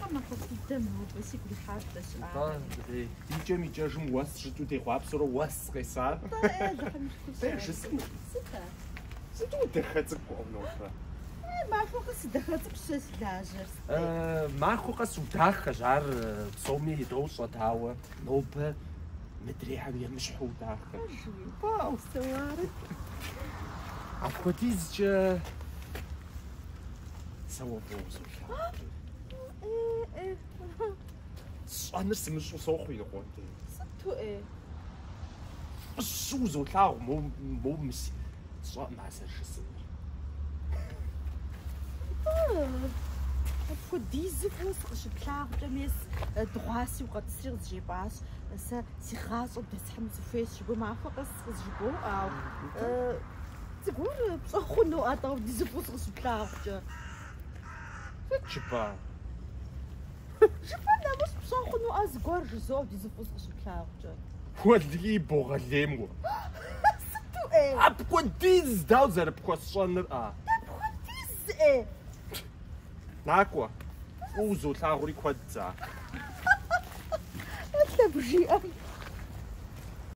Тхьэ, махуэфӏ дыдэм нобэ сигу ирихьащ дыздэщыӏар. Нтӏэ, икӏэм икӏэжым уэс жытӏэу дехъуапсэурэ уэс къеса. Нтӏэ, ӏей, Алыхьым и шыкурщ. Ӏей, жысӏэну. Сыт ар? Сыту удахэ цӏыкӏу нобэ? Ӏей, махуэ къэс сыдахэ цӏыкӏущ сэ си лажьэр. Сыт ӏей? Махуэ къэс удахэщ, ар псоми дощӏэ, ауэ нобэ мыдрейхэм емыщхьу удахэ. Пэжуи? Упсэуарэт. Апхуэдизкӏэ сэ уэ фӏыуэ узолъагъури. Ӏей, ӏей. Сщӏэныр сымыщӏэу сохъу иныкъуэм дей. Сыту ӏей? Фӏыщэу узолъагъу, моуэ, моуэ мы си, сщӏэкъым ар зэрыжысӏэнур. Нтӏэ, апхуэдизу фӏыуэ сыкъыщыплъагъукӏэ, мес, дыгъуаси укъэтӏысри къызжепӏащ, сэ си гъащӏэр бдэсхьыну сыхуейщ, жыпӏэу махуэ къэс къызжыбоӏэ, ауэ зыгуэр пщӏэ хъуну атӏэ апхуэдизу фӏыуэ сыкъыщыплъагъукӏэ? Сыт жыпӏа? Жыпӏэм нэмыщӏ пщӏэ хъунуӏэ зыгуэр жызоӏэ апхуэдизу фӏыуэ сыкъыщыплъагъукӏэ? Уэлэхьи, богъэлейм уэ. Сыту ӏей? Апхуэдиз дауэ зэрыпхуэсщӏэныр, а? Дапхуэдиз ӏей? Накӏуэ, фӏыуэ узолъагъури куэд за. Алыхь бжиӏэм.